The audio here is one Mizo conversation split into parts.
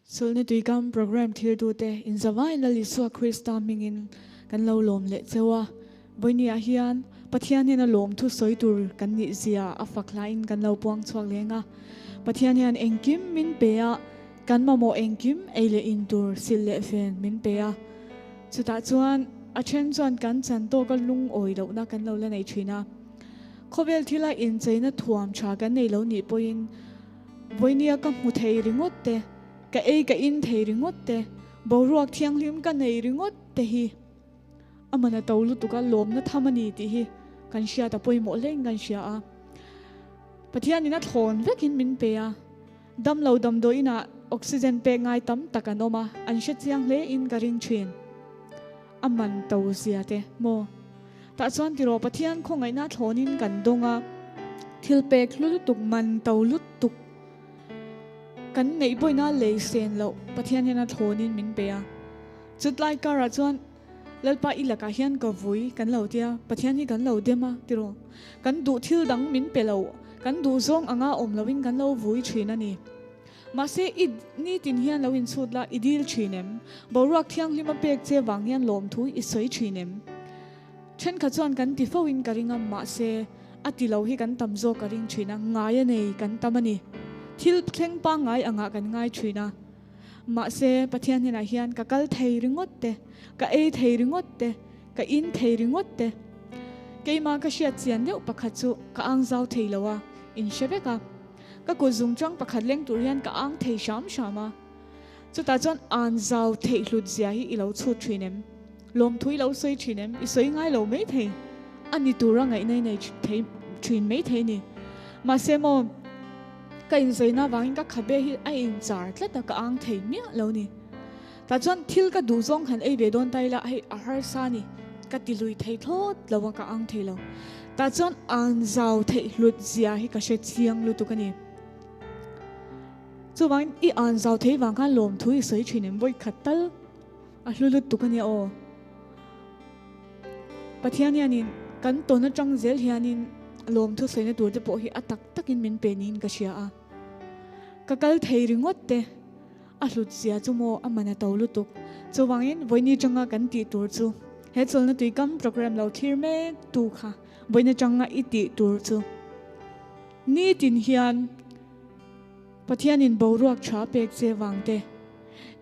Chawlhna Tuikam Programme thiltute inzavain Lal Isua Krista hmingin kan lo lawm leh cheu a. Vawinia hian Pathian hian a lawmthu sawi tur kan nih zia a fak hlaiin kan lo puang chhuak leng a. Pathian hian engkim min pe a, kan mamawh engkim ei leh in tur silh leh fen min pe a. Chutah chuan a then chuan kan chan tawka lungawi lohna kan lo la nei thin a. Khawvel thila incheina thuam tha kan nei lo nih pawhin Vawinia ka hmu thei ringawt te, ka ei ka in thei ringawt te, boruak thianghlim ka nei ringawt te hi a man a to lutuk a, lawmna tham a ni tih hi kan hriat a pawimawh hlein kan hria a. Pathianin a thlawn vekin min pe a, damlo damdawiinah oxygen pek ngai tam tak an awm a, an hre chiang hlein ka ring thin. A man to zia te maw? Tah chuan tiraw Pathian khawngaihna thlawnin kan dawng a, thil pek hlu lutuk, man to lutuk kan neih pawhin a lei sen loh Pathian hian a thlawnin min pe a. Chutlai karah chuan Lalpa i lakah hian ka vui kan lo tia, Pathian hi kan lo dem a tiraw? Kan duh thil dang min pe lo, kan duh zawng anga awm loin kan lo vui thin a ni. Mahse, i nitin hian lo inchhut la, i dil thin em? Boruak thianghlim a pek che vang hian lawmthu i sawi thin em? Thenkhat chuan kan ti fo in ka ring a, mahse, a ti lo hi kan tam zawk ka ring thin a, ngai a nei kan tam a ni. Thil thleng pangngai angah kan ngai thin a. Mahse, Pathian hnenah hian ka kal thei ringawt te, ka ei thei ringawt te, ka in thei ringawt te. Keimah ka hriat chian deuh pakhat chu ka ang zau thei lo a, in hre vek a. Ka kut zung chang pakhat leng tur hian ka ang thei hram hram a. Chutah chuan an zau theih hlut zia hi i lo chhut thin em? Lawmthu i lo sawi thin em? I sawi ngai lo mai thei. A ni tura ngaihna i nei thei thin mai thei ni. Mahse maw, ka inzaina avangin ka khabe hi a inchar tlat a, ka ang thei miah lo ni. Tah chuan thil ka duh zawng han ei ve dawn ta ila hei a harsa ni, ka ti lui thei thlawt lo a, ka ang thei lo. Tah chuan an zau theih hlut zia hi ka hre chiang lutuk a ni. Chuvangin i an zau thei vang khan lawmthu i sawi thin em vawi khat tal a hlu lutuk a nia aw. Pathian hianin kan tawn atang zel hianin lawmthu sawina tur te pawh hi a tak takin min pe niin ka hria a. Ka kal thei ringawt te. A hlut zia chu maw a man a to lutuk. Chuvangin vawiini tanga kan tih tur chu he chawlhna tuikam programme lo thlir mek tu kha vawiini tanga i tih tur chu nitin hian Pathianin boruak tha pek che vang te,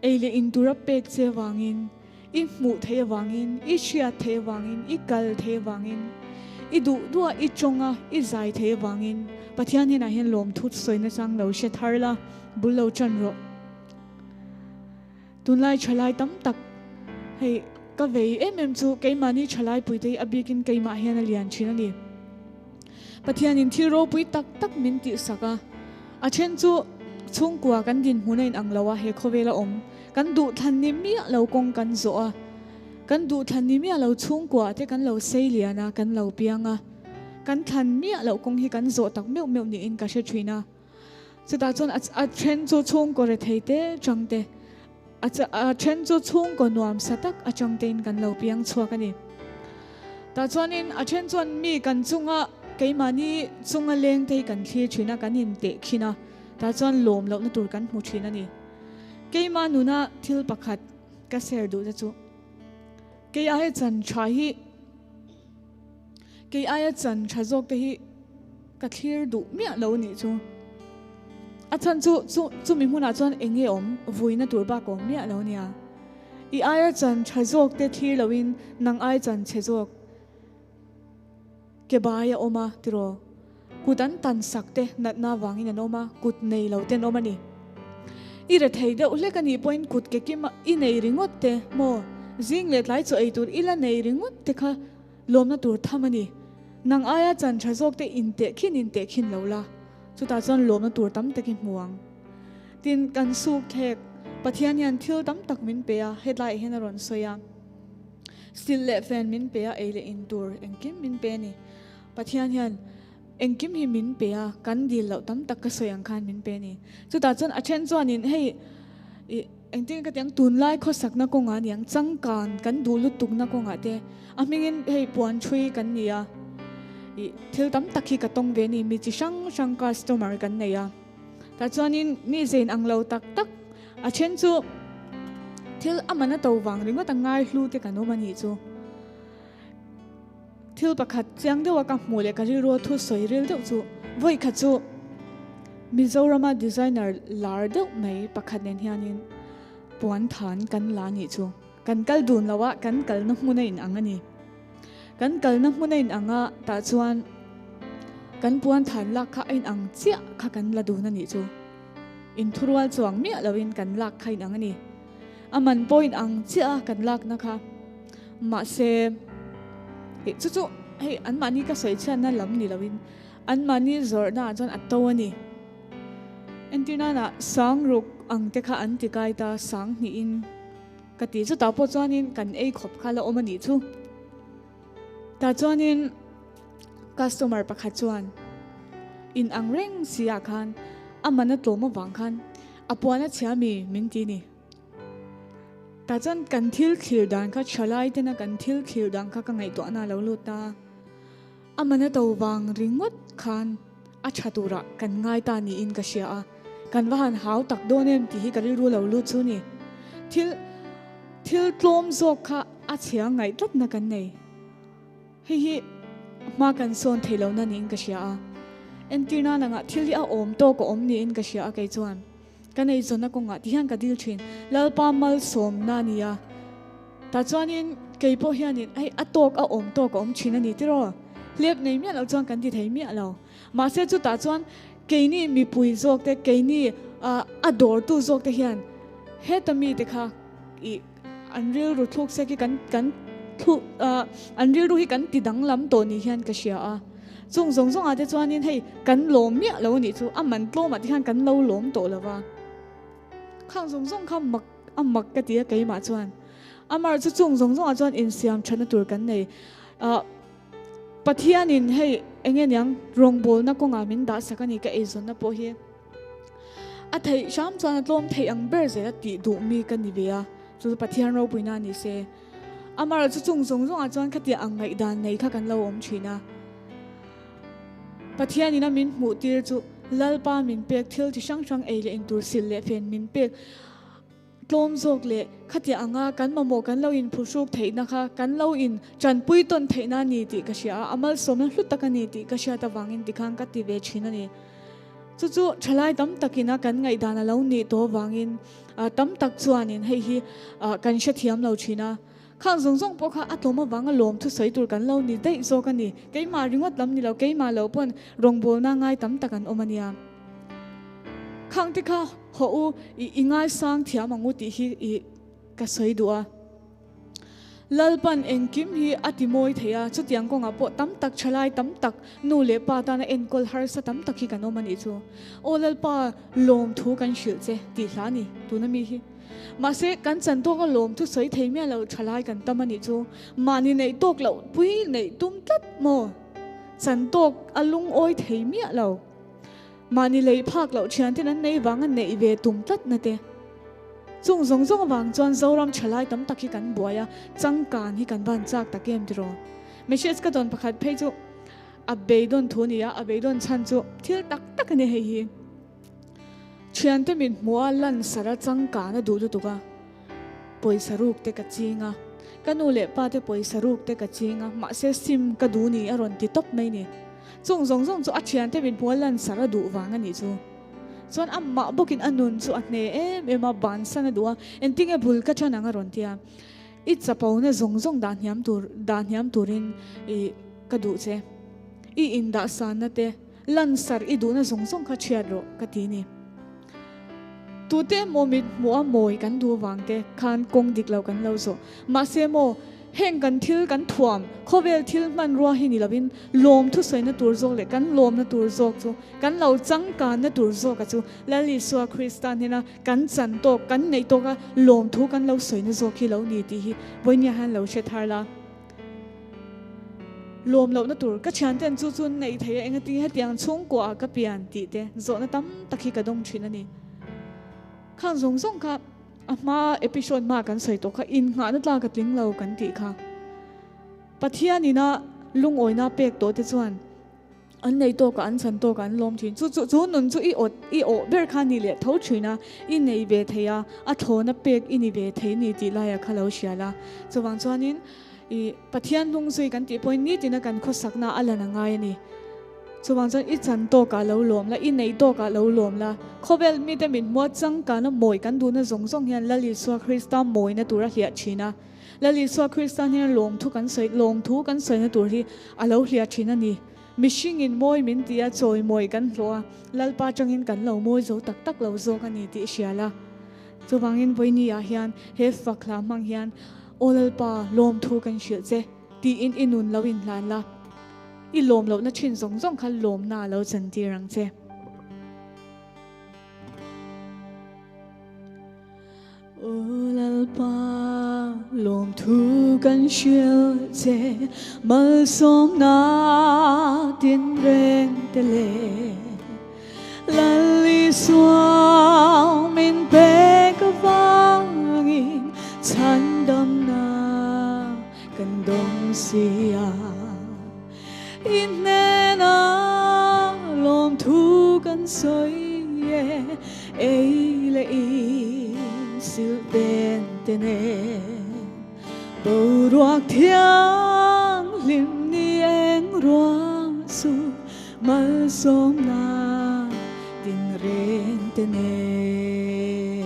ei leh in tura pek che vangin, i hmuh theih avangin, i hriat theih avangin, i kal theih avangin, i duh duah i tawng a, i zai theih avangin Pathian hnenah hian lawmthu sawi nachang lo hre thar la, bul lo tan rawh. Tunlai thalai tam tak hei ka vei em em chu keimahni thalai puite hi a bikin keimah hian a lian thin a ni. Pathianin thil ropui tak tak min tihsak a, a then chu chhungkua kan dinhmun a inang lo a, he khawvela awm kan duhthlan ni miah lo kawng kan zawh a, kan duhthlan ni miah lo chhungkua te kan lo sei lian a, kan lo piang a, kan thlan miah loh kawng hi kan zawh tak meuh meuh niin ka hre thin a. Chutah chuan a then chu chhungkaw rethei te chang te, a then chu chhungkaw nuam sa tak atang tein kan lo piang chhuak a ni. Tah chuanin a then chuan mi kan chunga keimahni chunga leng te hi kan thlir thin a, kan inteh khin a, tah chuan lawm lohna tur kan hmu thin a ni. Keimah nuna thil pakhat ka share duh te chu kei aia chan tha hi Kei aia chan tha zawk te hi ka thlir duh miah lo nih chu. A chhan chu chu chumi hmunah chuan eng nge awm vuina tur bak awm miah lo nia. I aia chan tha zawk te thlir loin nang ai chan chhe zawk ke bai a awm a tiraw. Kut an tan sak te natna vangin an awm a, kut nei lo te an awm a ni. I rethei deuh hlek a nih pawhin kut ke kim i nei ringawt te maw zing leh tlai chaw ei tur i la nei ringawt te kha Lawmna tur tham a ni. Nang aia chan tha zawk te inteh khin inteh khin lo la, chutah chuan lawmna tur tam tak i hmu ang. Tin, kan suk thlek, Pathian hian thil tam tak min pe a, hetlaiah hian a rawn sawi a. Silh leh fen min pe a, ei leh in tur engkim min pe a ni. Pathian hian engkim hi min pe a, kan dil loh tam tak ka sawi ang khan min pe a ni. Chutah chuan a then chuanin hei ih. Engtin ka ti ang, tunlai khawsakna kawngah a ni ang, changkan kan duh lutukna kawngah te a hmingin hei puan thui kan ni a, ih thil tam tak hi ka tawng ve a ni, mi chi hrang hrang customer kan nei a, tah chuanin mi zein ang lo tak tak A then chu thil a man a to vang ringawt a ngai hlu te kan awm a nih chu. Thil pakhat chiang deuha ka hmuh leh ka rilru a thu sawi ril deuh chu vawi khat chu Mizorama designer lar deuh mai pakhat nen hianin puan than kan la nih chu. Kan kal dun lo a, kan kalna hmun a inang a ni. Kan kalna hmun a inang a, tah chuan kan puan than lak kha a inang chiah kha kan la dun a nih chu. Inthurual chuang miah loin kan lak kha inang a ni. A man pawh inang chiah a kan lakna kha. Mahse, hei chu chu hei anmahni ka sawi chhiatna lam ni loin anmahni zawrhna ah chuan a to a ni. Entir nana sangruk ang te kha an ti kai ta sang hnihin ka ti. Chutah pawh chuanin kan ei khawp kha la awm a nih chu. Tah chuanin customer pakhat chuan in ang reng si ah khan a man a tlawm avang khan a puan a chhia mi min ti ni. Tah chuan kan thil thlir dan kha thalai tena kan thil thlir dan kha ka ngaihtuahna a lo lut ta. A man a to vang ringawt khan a tha turah kan ngai ta niin ka hria a, kan va han hau tak dawn em tih hi ka rilru lo lut chu ni. Thil thil tlawm zawk kha a chhia ngaih tlatna kan nei. Hei hi hma kan sawn thei lohna niin ka hria a. Entir nan angah thil hi a awm tawk a awm niin ka hria a kei chuan ka nei zawnna kawngah ti hian ka dil thin. Lalpa malsawmna a ni a. Tah chuanin kei pawh hianin hei a tawk a awm tawk a awm thin a ni tiraw? Hlep nei miah loh chuan kan ti thei miah lo. Mahse chutah chuan keini mipui zawk te, keini a dawrtu zawk te hian heta mite kha ih an rilru thluk sek hi kan kan thlu an rilru hi kan ti danglam tawh ni hian ka hria a. Chung zawng zawngah te chuanin hei kan lawm miah lo a nih chu a man tlawmah te hian kan lo lawm tawh lo va. Khang zawng zawng kha mak a mak ka ti a keimah chuan. Amar chu chung zawng zawngah chuan insiam thatna tur kan nei. Ahh Pathianin hei enge niang rawngbawlna kawngah min dah sak a ni ka eizawnna pawh hi a theih hram chuan a tlawm theih ang ber zel a tih duh mi ka ni ve a, chu chu Pathian ropuina a ni se. Amar chu chung zawng zawngah chuan khatiang ang ngaihdan nei kha kan lo awm thin a. Pathianin a min hmuh tir chu Lalpa min pek thil chi hrang hrang ei leh intur sil leh fen min pek tlawm zawk leh khatiang anga kan mamawh kan lo inphuhruk theihna kha kan lo in tanpui tawn theihna a ni tih ka hria a, a malsawmna hlu tak a ni tih ka hriat avangin tikhan ka ti ve thin a ni. Chu chu thalai tam takina kan ngaihdan a lo nih tawh avangin tam tak chuanin hei hi kan hrethiam lo thin a. Khang zawng zawng pawh kha a tlawm avanga lawm thusawi tur kan lo ni daih zawk a ni. Keimah ringawt lam ni lo, keimah lo pawn rawngbawlna ngai tam tak an awm a nia. Khang te kha hawh u, i i ngaisang thiam ang u tih hi i ka sawi duh a. Lalpan engkim hi a ti mawi thei a, chutiang kawngah pawh tam tak thalai tam tak nu leh pa tana enkawl harsa tam tak hi kan awm a nih chu. Aw Lalpa lawm thu kan hrilh che tih hla a ni tuna mi hi. Mahse, kan chan tawk a lawm thu sawi thei miah lo thalai kan tam a nih chu. Mahni neih tawk loh pui neih tum tlat maw? Chan tawk a lungawi thei miah lo. Mahni lei phak loh thianten an nei vang a neih ve tum tlat na te. Chung zawng zawng avang chuan Zoram thalai tam tak hi kan buai a, changkan hi kan van chak tak em tiraw? Message ka dawn pakhat phei chu a beidawn thu a ni a, a beidawn chhan chu thil tak tak a ni hei hi. Thiante min hmuh a lansar a changkan a duh lutuk a, pawisa ruk te ka ching a, ka nu leh pa te pawisa ruk te ka ching a, mahse sim ka duh ni a rawn ti tawp mai ni. Chung zawng zawng chu a thiante min hmuh a lansar a duh vang a nih chu. Chuan amah bawkin a nun chu a hne em em a, bansan a duh a, engtinge bul ka tan ang a rawn ti a, i chapona zawng zawng dah hniam tur dah hniam turin i ka duh che, i indahsanna te, Lansar i duhna zawng zawng kha chhiat rawh ka ti ni. Tute emaw mit hmuh a mawi kan duh avang te khan kawng dik lo kan lo zawh. Mahse maw, heng kan thil kan thuam, khawvel thil hmanrua hi ni lovin lawm thusawina tur zawk leh kan lawmna tur zawk chu, kan lo changkanna tur zawka chu Lal Isua Krista hnena kan chan tawk, kan neih tawka lawmthu kan lo sawina zawk hi lo ni tih hi vawinia hian lo hre thar la. Lawm lohna tur, ka thianten chu chu neih thei a, engati hetiang chhungkua ah ka pian tih te zawhna tam tak hi ka dawng thin a ni. Khang zawng zawng kha a hma episode hma kan sawi tawh kha innghahna tlak a tling lo kan tih kha. Pathian ina lungawina pek tawh te chuan. An nei tawkah an chan tawkah an lawm thin. Chu chu chu nun chu i awt i awh ber kha ni leh tho thin a, i nei ve thei a, a thlawna pek i ni ve thei ni tih laiah kha lo hrial a. Chuvang chuanin i Pathian hnung zui kan tih pawhin nitina kan khawsakna a lan a ngai a ni. Chuvang chuan i chan tawkah lo lawm la, i nei tawkah lo lawm la. Khawvel mite min hmua changkana mawi kan duhna zawng zawng hian Lal Isua Krista mawina tur a hliah thin a. Lal Isua Krista hian lawmthu kan sawi, lawmthu kan sawina tur hi a lo hliah thin a ni. Mihringin mawi min ti a, chawimawi kan hlawh a, Lalpa atangin kan lo mawi zo tak tak lo zawk a ni tih hria la. Chuvangin vawinia hian he fak hla hmang hian, Aw Lalpa, lawmthu kan hrilh che, tiin i nun lo inhlan la. I lawm lohna thin zawng zawng kha lawmna a lo chantir ang che. Aw Lalpa, lawmthu kan hrilh che, malsawmna tinreng te leh Lal Isua min pek avangin chhandamna kan dawng si a. I hnena lawmthu kan sawi e, ei leh in silh pen te nen. Boruak thianghlim ni eng ruah chu malsawmna tinreng te nen.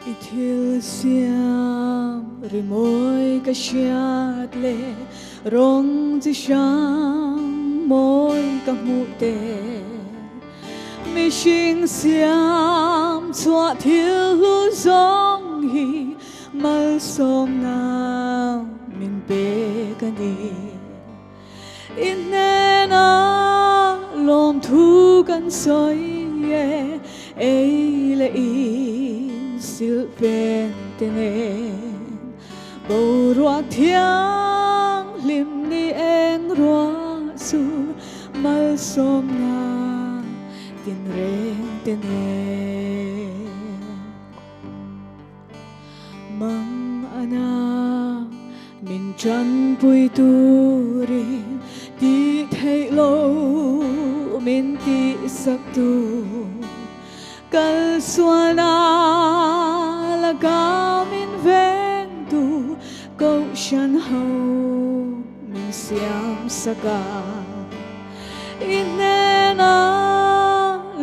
I thil siam rimawi ka hriat leh rawng chi hrang mawi ka hmuh te. Mihring siam chhuah thil hlu zawng hi malsawmna min pek a ni. I hnena lawmthu kan sawi e, ei leh in silh pen te nen. Boruak thianghlim ni eng ruah chu malsawmna tinreng te nen. Mang ana min tanpui turin tih theih lo min tih sak tu kal sualna laka min veng tu kohhran ho min siam sak a i hnena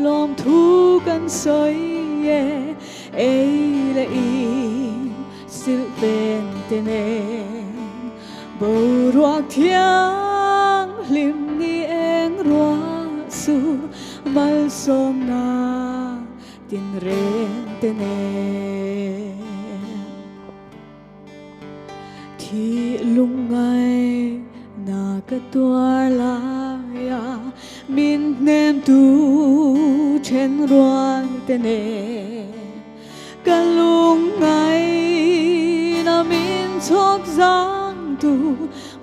lawmthu kan sawi e. Ei leh in silh pen te nen boruak thianghlim ni eng ruah chu malsawmna tinreng te nen. Thih lungngai na ka tuar lai a, min hnem tu then rual te nen. Ka lungngai na min chhawk zang tu,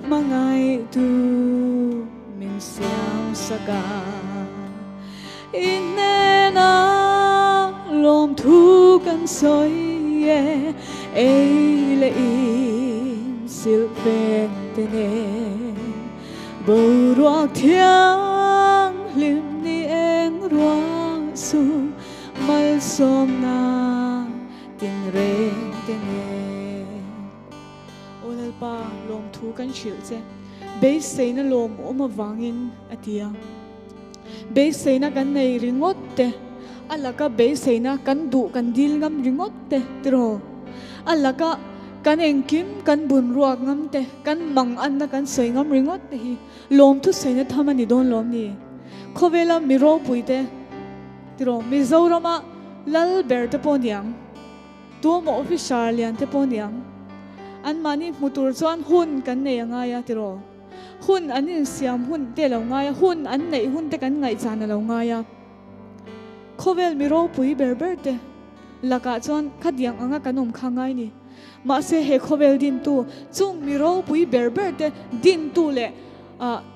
hmangaih tu min siam sak a. I hnena lawmthu kan sawi e, ei leh in silh pen te nen. Boruak thianghlim ni eng ruah chu malsawmna tinreng te nen. Aw Lalpa, lawmthu kan hrilh che, beiseina lawmawm avangin a ti a. Beiseina kan nei ringawt te, a laka beiseina kan duh kan dil ngam ringawt te tiraw? A laka kan engkim kan bun ruak ngam te, kan mang anna kan sawi ngam ringawt te hi lawmthu sawina tham a ni dawn lawm ni? Khawvela mi ropui te tiraw? Mizorama lal ber te pawh niang, tuemaw officer lian te pawh niang, anmahni hmu tur chuan hun kan nei a ngai a tiraw? Hun an insiam hun te lo ngai a, hun an neih hun te kan ngaihchan a lo ngai a. Khawvel mi ropui ber ber te lakah chuan khatiang anga kan awm kha ngai ni. Mahse he khawvel dintu chung mi ropui ber ber te dintu leh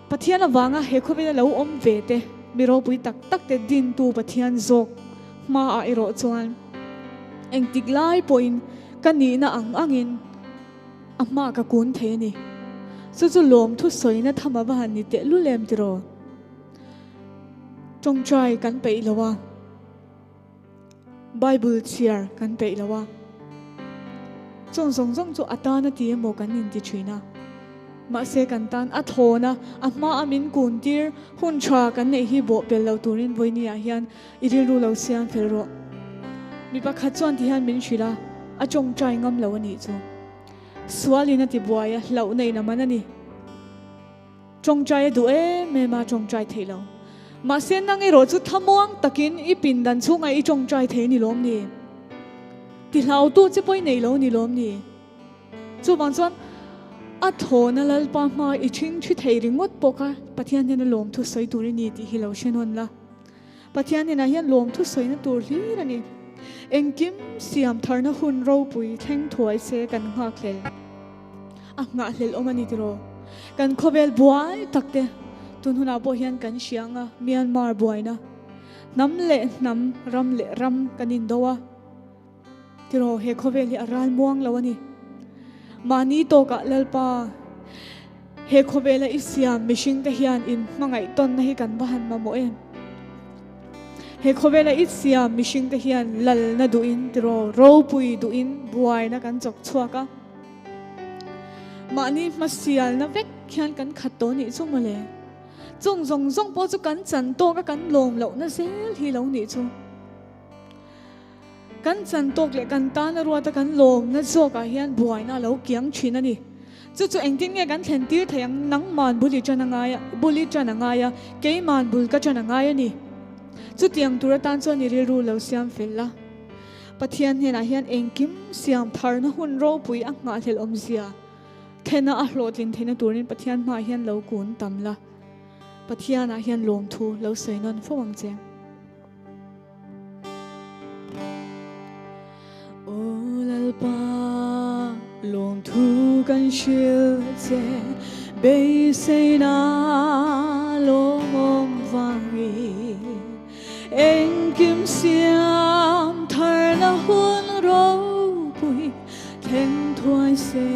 Pathian avanga he khawvela lo awm ve te mi ropui tak tak te dintu Pathian zawk hmaah erawh chuan engtik lai pawhin ka nihna ang angin, A hma ka kun thei a ni. Chu chu lawmthu sawina tham a va han ni teh lul em tiraw? Tawngtai kan peih lo a, Bible chhiar kan peih lo a, chung zawng zawng chu a tan a ti emaw kan inti thin a. Mahse kan tan a thawn a, a hma a min kun tir hun tha kan neih hi bawh pel lo turin vawiini ah hian i rilru lo siam fel rawh. Mi pakhat chuan ti hian min hrilh a, a tawngtai ngam lo a nih chu. Sualin a ti buai a, hlauh neih na man a ni. Tawngtai a duh em em a, tawngtai theih lo. Mahse nang erawh chu thamuang takin i pindan chhungah i tawngtai thei ni lawm ni? Ti hlautu che pawh i nei lo ni lawm ni? Chuvang chuan a thawhna Lalpa hma i ṭhing ṭhi thei ringawt pawh kha Pathian hian a lawmthu sawi tur i ni tih hi lo hre nawn la. Pathian inah hian lawmthu sawina tur hlir a ni. Engkim siam tharna hun ropui thleng thuai se kan nghakhlel. A nghahhlelh awm a ni tiraw? Kan khawvel buai tak te tun hunah pawh hian kan hria ang a, Myanmar buaina, hnam leh hnam, ram leh ram kan indo a tiraw? He khawvel hi a ral muang lo a ni. Mahni tawkah Lalpa, he khawvela i siam mihringte hian in hmangaih tawnna hi kan va han mamawh em? He khawvela i siam mihringte hian lalna duhin tiraw, ropui duhin buaina kan chawk chhuak a. Mahni hmasialna vek hian kan khat tawh nih chu mawle. Chung zawng zawng pawh chu kan chan tawk a kan lawm lohna zel hi lo nih chu. Kan chan tawk leh kan tana ruata kan lawmna zawkah hian buaina a lo kiang thin a ni. Chu chu engtin nge kan thlen tir thei ang? Nangman bul i tan a ngai a, bul i tan a ngai a, keiman bul ka tan a ngai a ni. Chutiang tur atan chuan i rilru lo siam fel la. Pathian hnenah hian engkim siam tharna hun ropui a nghahhlelh awmzia thena a hlawhtlin theihna turin Pathian hmaah hian lo kun tam la. Pathianah hian lawmthu lo sawi nawn fo ang che. Aw Lalpa, lawmthu kan hrilh che, beiseina lawmawm vangin. Engkim siam tharna hun ropui thleng thuai se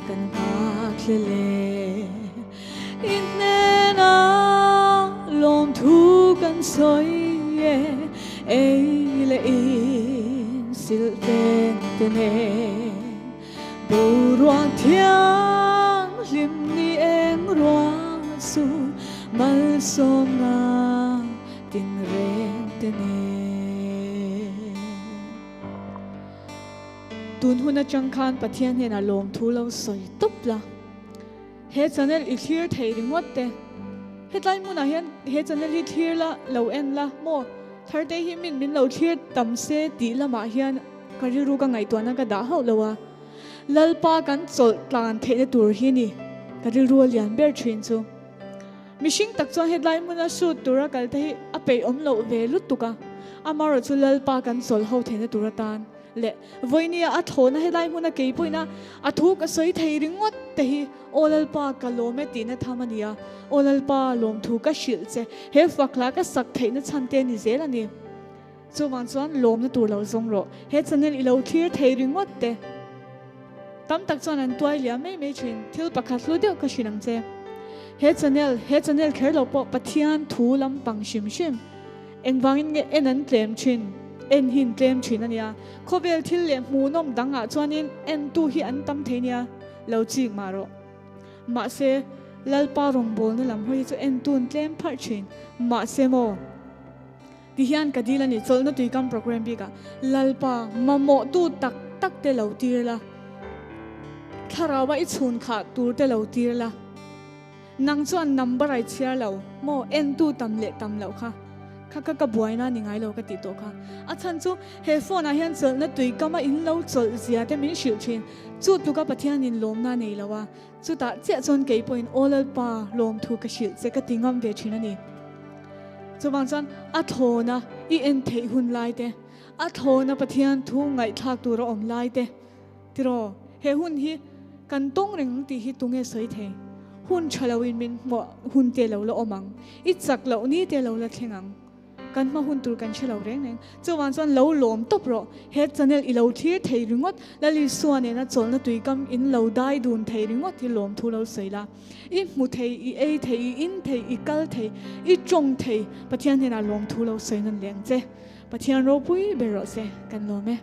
kan nghakhlel e. I hnena lawmthu kan sawi e, ei leh in silh ven te nen. Boruak thianghlim ni eng ruah chu malsawmna tinreng te nen. Tun hun atang khan Pathian hnenah lawmthu lo sawi tawp la. He channel i thlir thei ringawt te. Hetlai hmunah hian he channel hi thlir la, lo en la maw? Tharte hi min min lo thlir tam se tih lamah hian ka rilru ka ngaihtuahna ka dah hauh lo a. Lalpa kan chawlh tlan theihna tur hi ni ka rilru a lian ber thin chu. Mihring tak chuan hetlai hmuna shoot tura kal te hi a peih awm loh ve lutuk a. Amaherawhchu Lalpa kan chawlh ho theihna tur atan Leh vawinia a thlawhna helai hmuna kei pawhin a thu ka sawi thei ringawt te hi Aw Lalpa ka lawm e tihna tham a ni a, Aw Lalpa lawmthu ka hrilh che, he fakhla ka sak theihna chhan te a ni zel a ni. Chuvang chuan lawmna tur lo zawng rawh, he channel i lo thlir thei ringawt te. Tam tak chuan an tuai liam mai mai thin, thil pakhat hlu deuh ka hrilh ang che. He channel, he channel kher lo pawh Pathian thu lampang hrim hrim. Engvangin nge en an tlem thin? En hi an tlem thin a nia. Khawvel thil leh hmuhnawm dangah chuanin entu hi an tam thei nia, lo chik mah rawh. Mahse, Lalpa rawngbawlna lam hawi hi chu entu an tlem pharh thin. Mahse maw? Ti hian ka dil a ni, chawlhna tuikam program bikah Lalpa mamawhtu tak tak te lo tir la, Thlaraua i chhun khah tur te lo tir la. Nang chuan number ai chhiar lo maw entu tam leh tam loh kha kha kha ka buaina ni ngai lo ka tih tawh kha. A chhan chu he phone ah hian chawlhna tui kama in lo chawlh zia te min hrilh thin. Chu tluka Pathian in lawmna nei lo a, chutah chiah chuan kei pawhin Aw Lalpa lawmthu ka hrilh che ka ti ngam ve thin a ni. Chuvang chuan a thlawna i en theih hun lai te, a thlawna Pathian thu ngaihthlak tur a awm lai te, Tiraw, he hun hi kan tawng reng ang tih hi tunge sawi thei? Hun tha lo in min hmuah hun te lo la awm ang, i chak loh ni te lo la thleng ang. Kan hma hun tur kan hre lo reng reng. Chuvang chuan lo lawm tawp rawh. He channel i lo thlir thei ringawt, Lal Isua nena chawlhna tuikam in lo dai dun thei ringawt hi lawmthu lo sawi la. I hmu thei, i ei thei, i in thei, i kal thei, i tawng thei, Pathian hnenah lawmthu lo sawi nawn leh ang che. Pathian ropui ber rawh se, kan lawm e.